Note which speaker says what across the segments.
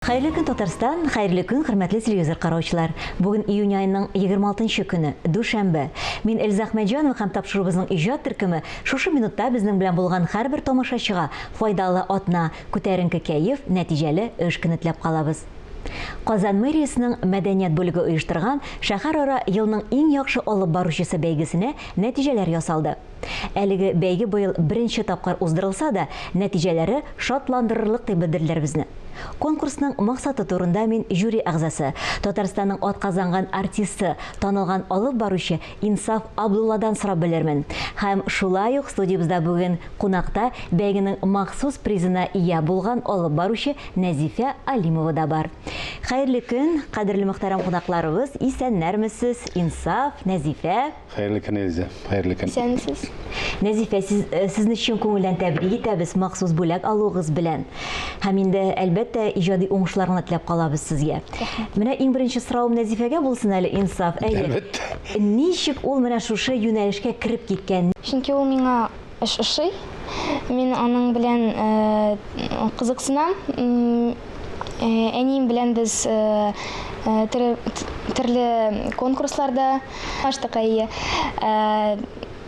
Speaker 1: Хәерле көн, Татарстан, хәерле көн, хөрмәтле телевизор караучылар. Бүген июнь аеның 26 көне, дүшәмбе. Мин Эльза Әхмәтҗанова һәм тапшыруыбызның иҗат төркеме шушы минутта безнең белән булган һәрбер тамашачыга файдалы атна, күтәренке кәеф, нәтиҗәле эш көне теләп калабыз. Казан мэриясенең мәдәният бүлеге оештырган шәһәрара Елның иң яхшы алып баручысы бәйгесенә нәтиҗәләр ясалды. Әлеге бәйге быел беренче тапкыр уздырылса да, нәтиҗәләре шатландырырлык дип белдерделәр безне. Конкурсның максаты турында мин жюри әгъзасы, Татарстанның атказанган артисты, танылган алып баручы Инсаф Абдулладан сорап белермен. Һәм шулай ук студиябездә бүген кунакта бәйгенең махсус призына ия булган алып баручы Нәзифә Алимова да бар. Хәерле көн, кадерле мөхтәрәм кунакларыбыз, исәннәрмесез, Инсаф, Нәзифә.
Speaker 2: Хәерле көн, Эльза. Хәерле көн.
Speaker 3: Исәнмесез.
Speaker 1: Нәзифә, сез, э, сезне чын күңелдән тәбрик итәбез махсус бүләк алуыгыз белән. Һәм инде, әлбәттә, иҗади уңышлар гына теләп калабыз сезгә. Менә иң беренче соравым Нәзифәгә булсын әле, Инсаф. Әйе.
Speaker 2: Әлбәттә.
Speaker 1: Ничек ул менә шушы юнәлешкә кереп киткән?
Speaker 3: Чөнки ул миңа эш ошый. Мин аның белән э, кызыксынам. Э, әнием белән без э, э, төрле конкурсларда катнаштык, әйе.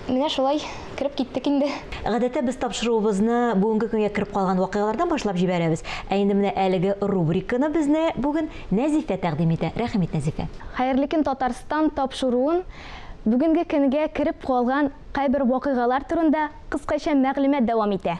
Speaker 3: Менә шулай кереп киттек инде.
Speaker 1: Гадәттә без тапшыруыбызны бүгенге көнгә кереп калган вакыйгалардан башлап җибәрәбез. Ә инде менә әлеге рубриканы безне бүген Нәзифә тәкъдим итә. Рәхим ит, Нәзифә.
Speaker 4: Хәерле көн, Татарстан тапшыруын бүгенге көнгә кереп калган кайбер вакыйгалар турында кыскача мәгълүмат дәвам итә.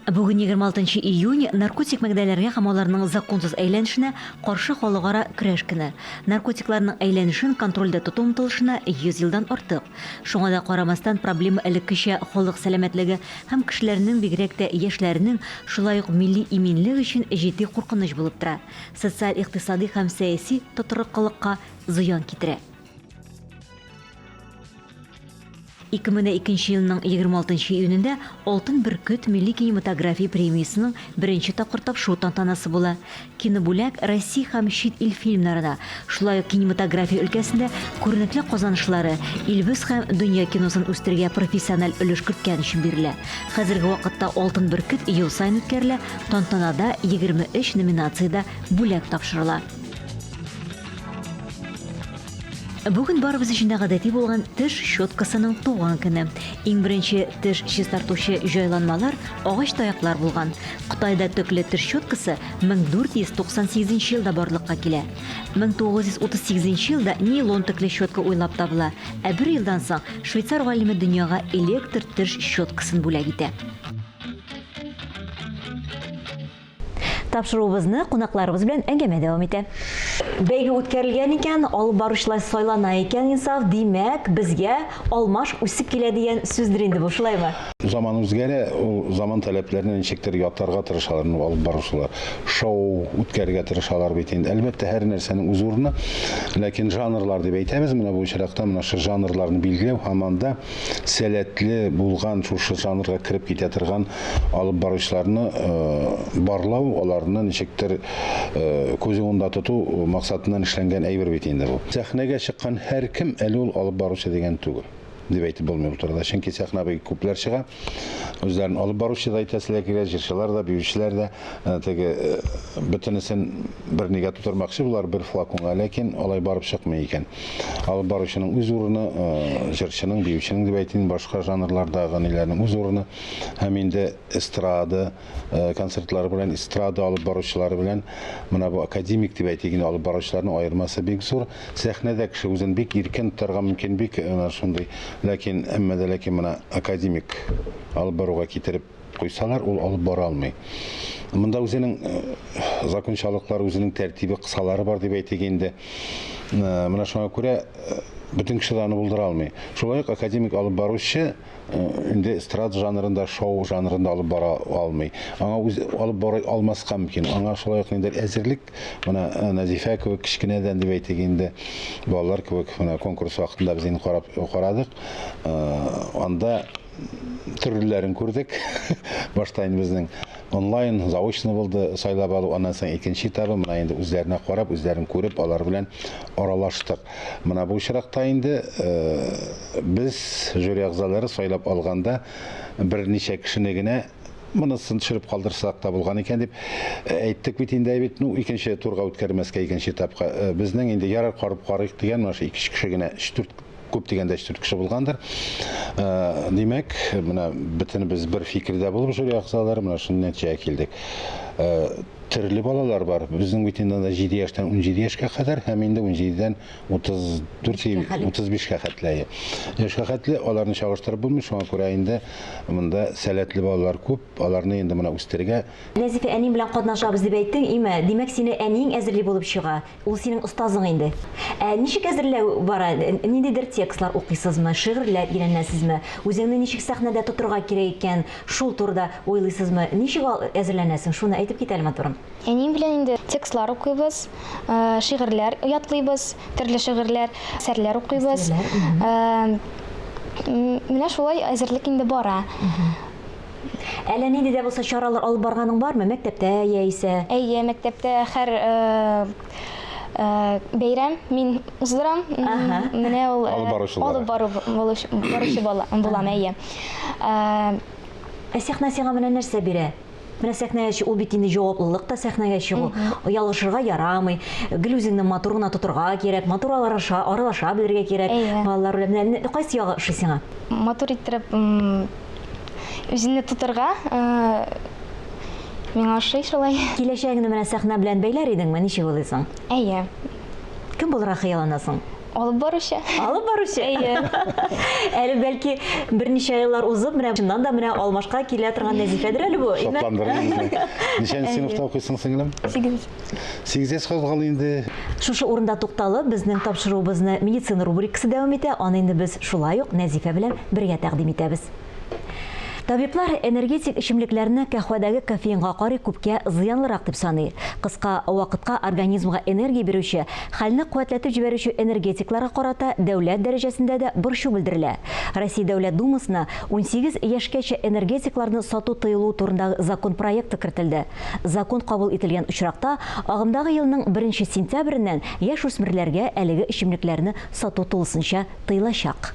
Speaker 1: Бүген 26 июнь наркотик матдәләргә һәм аларның законсыз әйләнешенә каршы халыкара көрәш көне. Наркотикларның әйләнешен контрольдә тоту омтылышына 100 елдан артык. Шуңа да карамастан, проблема элеккечә халык сәламәтлеге һәм кешеләрнең, бигрәк тә яшьләрнең, шулай ук милли иминлек өчен җитди куркыныч булып тора, социаль-икътисади һәм сәяси тотрыклылыкка зыян китерә. 2002 елның 26 июнендә Алтын бөркет милли кинематография премиясенең беренче тапкыр тапшыру тантанасы була. Кинобүләк Россия һәм чит ил фильмнарына, шулай ук кинематография өлкәсендә күренекле казанышлары, илебез һәм дөнья киносын үстерергә профессиональ өлеш керткән өчен бирелә. Хәзерге вакытта Алтын бөркет ел саен үткәрелә, тантанада 23 номинациядә бүләк тапшырыла. Бүген барыбыз өчен дә гадәти булган теш щеткасының туган көне. Иң беренче теш чистартучы җайланмалар агач таяклар булган. Кытайда төкле теш щеткасы 1498 елда барлыкка килә. 1938 елда нейлон төкле щетка уйлап табыла, ә бер елдан соң швейцар галиме дөньяга электр теш щеткасын бүләк итә. Тапшыруыбызны кунакларыбыз белән әңгәмә дәвам итә. Бәйге үткәрелгән икән, алып баручылар сайлана икән, Инсаф, димәк, безгә алмаш үсеп килә дигән сүздер инде бу, шулаймы?
Speaker 2: Заман үзгәрә, ул заман таләпләренә ничектер ятарга тырышалар ну, алып баручылар. Шоу үткәрергә тырышалар бит инде. Әлбәттә, һәр нәрсәнең үз урыны. Ләкин жанрлар дип әйтәбез, менә бу очракта менә шул жанрларны билгеләү һәм анда сәләтле булган шушы жанрга кереп китә торган алып баручыларны барлау, аларны ничектер күз уңында тоту максатыннан эшләнгән әйбер бит инде бу. Сәхнәгә чыккан һәркем әле ул алып баручы дигән түгел дип әйтеп булмый бу турыда. Чөнки сәхнә бик күпләр чыга. Үзләрен алып баручы да әйтәселәр килә, җырчылар да, биючеләр дә. Теге бөтенесен бер нигә тутырмакчы булар, бер флаконга, ләкин алай барып чыкмый икән. Алып баручының үз урыны, җырчының, биюченең дип әйтим, башка жанрлардагы ниләрнең үз урыны. Һәм инде эстрада концертлары белән, эстрада алып баручылары белән менә бу академик дип әйтик инде алып баручыларның аермасы бик зур. Сәхнәдә кеше үзен бик иркен тотарга мөмкин, бик менә шундый. Ләкин, әмма дә ләкин менә академик алып баруга китереп куйсалар, ул алып бара алмый. Монда үзенең закончалыклары, үзенең тәртибе, кысалары бар дип әйтик инде. Менә шуңа күрә бөтен кеше дә аны булдыра алмый. Шулай ук академик алып баручы инде эстрада жанрында, шоу жанрында алып бара алмый. Аңа үз алып бара алмаска мөмкин. Аңа шулай ук ниндидер әзерлек, менә Нәзифә кебек кечкенәдән дип әйтик инде, балалар кебек менә конкурс вакытында без инде карап карадык. Анда төрлеләрен күрдек. Башта инде безнең онлайн, заочно булды сайлап алу, аннан соң икенче этабы, менә инде үзләренә карап, үзләрен күреп, алар белән аралаштык. Менә бу очракта инде без жюри әгъзалары сайлап алганда берничә кешене генә Монысын төшереп калдырсак та булган икән дип әйттек бит инде бит. Ну, икенче турга үткәрмәскә, икенче этапка. Безнең инде ярар карып карыйк дигән менә шул ике-өч кеше генә, өч-дүрт күп дигәндә өч-дүрт кеше булгандыр. Димәк, менә бөтенебез бер фикердә булып жюри әгъзалары менә шундый нәтиҗәгә килдек. Төрле балалар бар. Безнең бит инде анда 7 яшьтән 17 яшькә кадәр һәм инде 17-дән 34 35-кә хәтле. Яшькә хәтле аларны чагыштырып булмый, шуңа күрә инде монда сәләтле балалар күп, аларны инде менә үстерергә.
Speaker 1: Нәзифә, әниң белән катнашабыз дип әйттең, име? Димәк, сине әниең әзерли булып чыга. Ул синең остазың инде. Ә ничек әзерләү бара? Ниндидер текстлар укыйсызмы, шигырьләр өйрәнәсезме? Үзеңне ничек сәхнәдә тотырга кирәк икән, шул турыда уйлыйсызмы? Ничек әзерләнәсең? Шуны әйтеп кит әле, матурым.
Speaker 3: Әнием белән инде текстлар укыйбыз, шигырьләр ятлыйбыз, төрле шигырьләр, әсәрләр укыйбыз. Менә шулай әзерлек инде бара.
Speaker 1: Әллә нинди дә булса чаралар алып барганың бармы мәктәптә яисә?
Speaker 3: Әйе, мәктәптә һәр бәйрәм мин уздырам. Менә ул
Speaker 2: алып баручы
Speaker 3: алып баручы булам, әйе.
Speaker 1: Ә сәхнә сиңа менә нәрсә бирә? Менә сәхнәгә чыгу, ул бит инде җаваплылык та сәхнәгә чыгу. Ялгышырга ярамый. Гел үзеңне матур гына тотырга кирәк, матур аралаша, аралаша белергә кирәк. Балалар белән. Менә кайсы ягы ошый сиңа?
Speaker 3: Матур иттереп үзеңне тотырга миңа ошый шулай.
Speaker 1: Киләчәгеңне менә сәхнә белән бәйләр идеңме? Ничек уйлыйсың?
Speaker 3: Әйе.
Speaker 1: Кем булырга хыялланасың?
Speaker 3: Алып баручы.
Speaker 1: Алып баручы?
Speaker 3: Әйе.
Speaker 1: Әле бәлки берничә еллар узып, менә чыннан да менә алмашка килә торган Нәзифәдер әле бу.
Speaker 2: Шатландырдың безне. Ничәнче сыйныфта укыйсың, сеңлем?
Speaker 3: 8.
Speaker 2: 8 кызгал инде.
Speaker 1: Шушы урында тукталып, безнең тапшыруыбызны медицина рубрикасы дәвам итә. Аны инде без шулай ук Нәзифә белән бергә тәкъдим итәбез. Табиблар энергетик эчемлекләрне кәһвәдәге кофеинга карый күпкә зыянлырак дип саный. Кыска вакытка организмга энергия бирүче, хәлне куәтләтеп җибәрүче энергетикларга карата дәүләт дәрәҗәсендә дә борчу белдерелә. Россия Дәүләт Думасына 18 яшькәчә энергетикларны сату тыелуы турындагы закон проекты кертелде. Закон кабул ителгән очракта, агымдагы елның беренче сентябреннән яшүсмерләргә әлеге эчемлекләрне сату тулысынча тыелачак.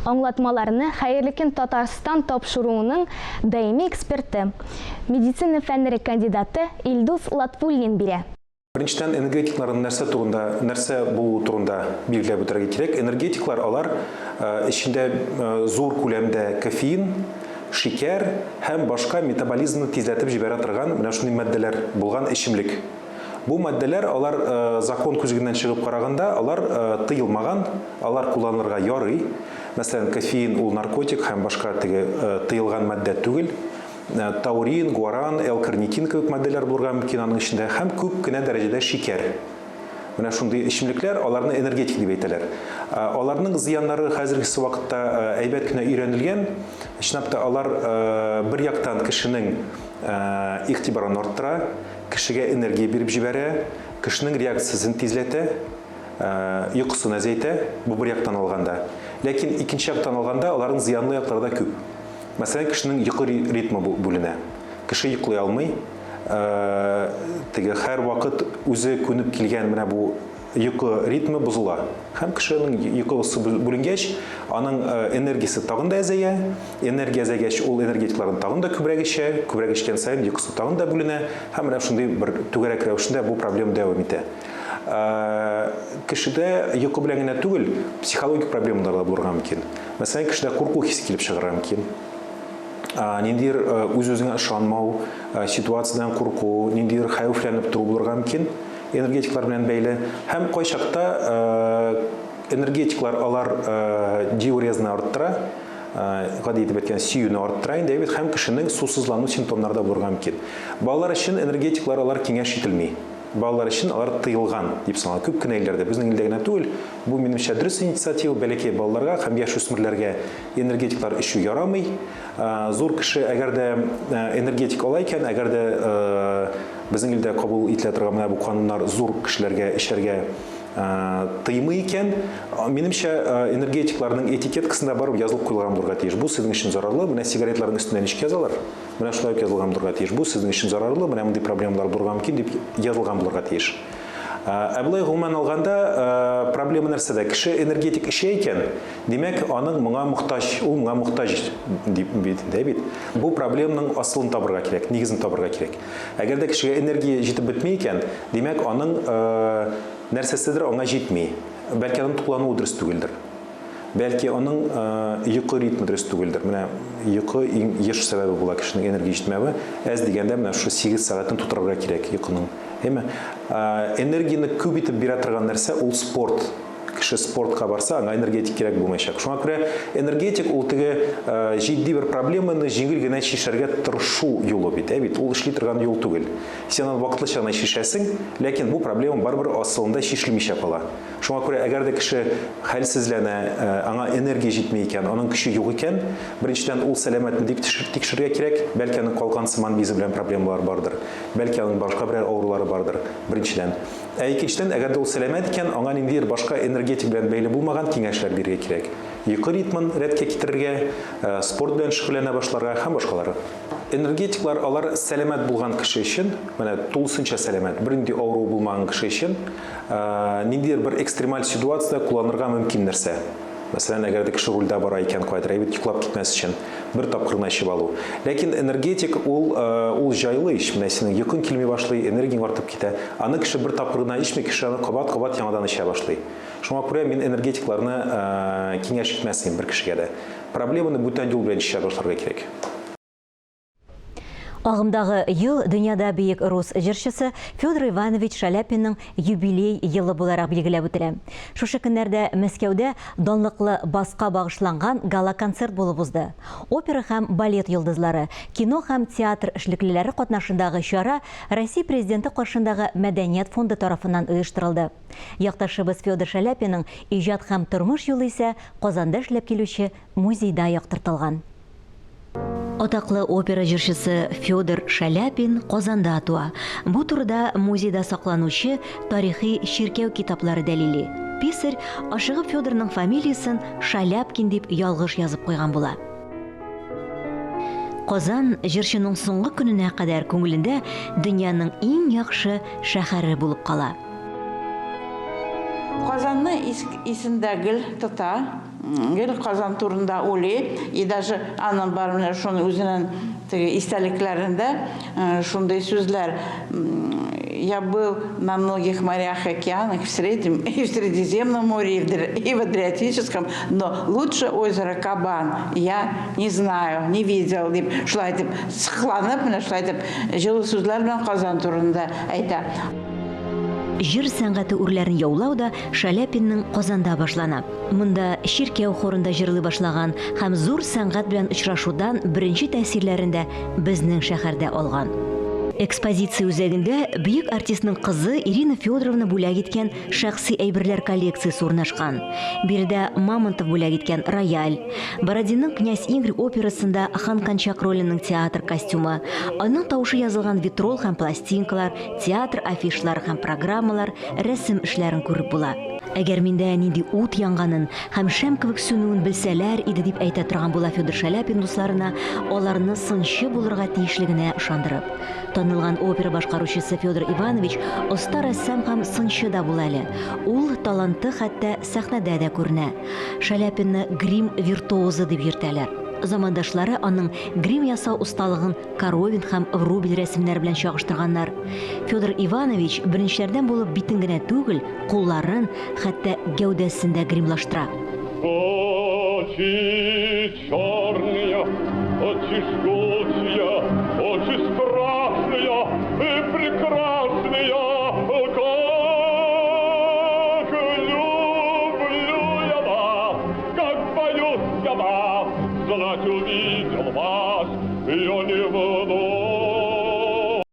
Speaker 4: Аңлатмаларны Хәерле көн Татарстан тапшыруының даими эксперты, медицина фәннәре кандидаты Илдус Латфуллин бирә.
Speaker 5: Беренчедән, энергетикларның нәрсә турында, нәрсә булуы турында билгеләп үтәргә кирәк. Энергетиклар алар эчендә зур күләмдә кофеин, шикәр һәм башка метаболизмны тизләтеп җибәрә торган менә шундый матдәләр булган эчемлек. Бу матдәләр, алар закон күзлегеннән чыгып караганда, алар тыелмаган, алар кулланылырга ярый. Мәсәлән, кофеин ул наркотик һәм башка теге тыелган матдә түгел. Таурин, гуаран, L-карнитин кебек матдәләр булырга мөмкин аның эчендә һәм күп кенә дәрәҗәдә шикәр. Менә шундый эчемлекләр, аларны энергетик дип әйтәләр. Аларның зыяннары хәзергесе вакытта әйбәт кенә өйрәнелгән. Чынлап та алар бер яктан кешенең игътибарын арттыра, Кешегә энергия биреп җибәрә, кешенең реакциясен тизләтә, йокысын әзәйтә, бу бер яктан алганда. Ләкин икенче яктан алганда, аларның зыянлы яклары да күп. Мәсәлән, кешенең йокы ритмы бүленә. Кеше йоклый алмый, теге һәрвакыт үзе күнеп килгән менә бу Йокы ритмы бозыла. Һәм кешенең йокысы бүленгәч, аның энергиясе тагын да әзәя. Энергия әзәйгәч, ул энергетикларны тагын да күбрәк эчә. Күбрәк эчкән саен йокысы тагын да бүленә. Һәм менә шундый бер түгәрәк рәвешендә бу проблема дәвам итә. Кешедә йокы белән генә түгел, психологик проблемалар да булырга мөмкин. Мәсәлән, кешедә курку хисе килеп чыгарга мөмкин. Ниндидер үз-үзеңә ышанмау, ситуациядән курку, ниндидер хәвефләнеп тору булырга мөмкин. Энергетиклар белән бәйле. Һәм кайчакта энергетиклар алар диурезны арттыра, гади итеп әйткәндә, сөюне арттыра инде бит, һәм кешенең сусызлану симптомнары да булырга мөмкин. Балалар өчен энергетиклар алар киңәш ителми. Балалар өчен алар тыелган дип санала. Күп кенә илләрдә, безнең илдә генә түгел, бу, минемчә, дөрес инициатива, бәләкәй балаларга һәм яшүсмерләргә энергетиклар эчү ярамый. Зур кеше әгәр дә энергетик ала икән, әгәр дә Безнең илдә кабул ителә торган менә бу кануннар зур кешеләргә эчәргә тыймый икән, минемчә, энергетикларның этикеткасында барып язылып куелган булырга тиеш. Бу сезнең өчен зарарлы, менә сигаретларның өстенә ничек язалар, менә шулай ук язылган булырга тиеш. Бу сезнең өчен зарарлы, менә мондый проблемалар булырга мөмкин дип язылган булырга тиеш. Ә болай гомумән алганда, проблема нәрсәдә? Кеше энергетик эчә икән, димәк, аның моңа мохтаҗ, ул моңа мохтаҗ дип бит, дә бит. Бу проблеманың асылын табырга кирәк, нигезен табырга кирәк. Әгәр дә кешегә энергия җитеп бетми икән, димәк, аның нәрсәседер аңа җитми. Бәлки аның туклануы дөрес түгелдер. Бәлки аның йокы ритмы дөрес түгелдер. Менә йокы иң еш сәбәбе була кешенең энергия җитмәве. Әз дигәндә менә шушы 8 сәгатен тутырырга кирәк йокының. Әйме? Энергияне күп итеп бирә торган нәрсә ул спорт. Кеше спортка барса, аңа энергетик кирәк булмаячак. Шуңа күрә энергетик ул теге җитди бер проблеманы җиңел генә чишәргә тырышу юлы бит, ә бит ул эшли торган юл түгел. Син аны вакытлыча гына чишәсең, ләкин бу проблема барыбер асылында чишелмичә кала. Шуңа күрә, әгәр дә кеше хәлсезләнә, аңа энергия җитми икән, аның көче юк икән, беренчедән, ул сәламәтме дип тикшерергә кирәк, бәлки аның калкан сыман бизе белән проблемалар бардыр, бәлки аның башка берәр авырулары бардыр, беренчедән. Ә икенчедән, әгәр дә ул сәламәт икән, аңа ниндидер башка энергетик белән бәйле булмаган киңәшләр бирергә кирәк. Йокы ритмын рәткә китерергә, спорт белән шөгыльләнә башларга һәм башкалары. Энергетиклар алар сәламәт булган кеше өчен, менә тулысынча сәламәт, бернинди авыруы булмаган кеше өчен ниндидер бер экстремаль ситуациядә кулланырга мөмкин нәрсә. Мәсәлән, әгәр дә кеше рульдә бара икән, кайдыр әйбәт йоклап китмәс өчен бер тапкыр гына эчеп алу. Ләкин энергетик ул ул җайлы ич, менә синең йокың килми башлый, энергияң артып китә. Аны кеше бер тапкыр гына эчми, кеше аны кабат-кабат яңадан эчә башлый. Шуңа күрә мин энергетикларны киңәш итмәс идем бер кешегә дә. Проблеманы бүтән юл белән чишә башларга кирәк.
Speaker 1: Агымдагы ел дөньяда бөек рус җырчысы Федор Иванович Шаляпинның юбилей елы буларак билгеләп үтелә. Шушы көннәрдә Мәскәүдә данлыклы баска багышланган гала-концерт булып узды. Опера һәм балет йолдызлары, кино һәм театр эшлеклеләре катнашындагы чара Россия Президенты каршындагы Мәдәният фонды тарафыннан оештырылды. Якташыбыз Федор Шаляпинның иҗат һәм тормыш юлы исә Казанда эшләп килүче музейда яктыртылган. Атаклы опера җырчысы Федор Шаляпин Казанда туа. Бу турыда музейда сакланучы тарихи чиркәү китаплары дәлилли. Писарь ашыгып Федорның фамилиясен Шаляпкин дип ялгыш язып куйган була. Казан җырчының соңгы көненә кадәр күңелендә дөньяның иң яхшы шәһәре булып кала.
Speaker 6: Казанны исендә гел тота. Гел Казан турында уйлый. И даже аның бар менә шуны үзенең теге истәлекләрендә шундый сүзләр: Я был на многих морях и океанах, в Среднем и в Средиземном море, и в Адриатическом, но лучше озера Кабан я не знаю, не видел, дип шулай итеп сыкланып, менә шулай итеп җылы сүзләр белән Казан турында әйтә.
Speaker 1: Җыр сәнгате үрләрен яулау да Шаляпинның Казанда башлана. Монда чиркәү хорында җырлый башлаган һәм зур сәнгать белән очрашудан беренче тәэсирләрен дә безнең шәһәрдә алган. Экспозиция үзәгендә бөек артистның кызы Ирина Федоровна бүләк иткән шәхси әйберләр коллекциясе урнашкан. Биредә Мамонтов бүләк иткән рояль, Бородинның Князь Игорь операсында Хан Кончак роленең театр костюмы, аның тавышы язылган витрол һәм пластинкалар, театр афишалары һәм программалар, рәсем эшләрен күреп була. Әгәр миндә нинди ут янганын һәм шәм кебек сүнүен белсәләр иде, дип әйтә торган була Федор Шаляпин дусларына, аларны сынчы булырга тиешлегенә ышандырып. Танылган опера башкаручысы Федор Иванович оста рәссам һәм сынчы да була әле. Ул таланты хәтта сәхнәдә дә күренә. Шаляпинны грим виртуозы дип йөртәләр. Замандашлары аның грим ясау осталыгын Коровин һәм Врубель рәсемнәре белән чагыштырганнар. Федор Иванович беренчеләрдән булып битен генә түгел, кулларын, хәтта гәүдәсен дә гримлаштыра.
Speaker 7: Очи черные, очи жгучие, очи страшные и прекрасные, как люблю я вас, как боюсь я вас, знать увидел вас, я не вновь.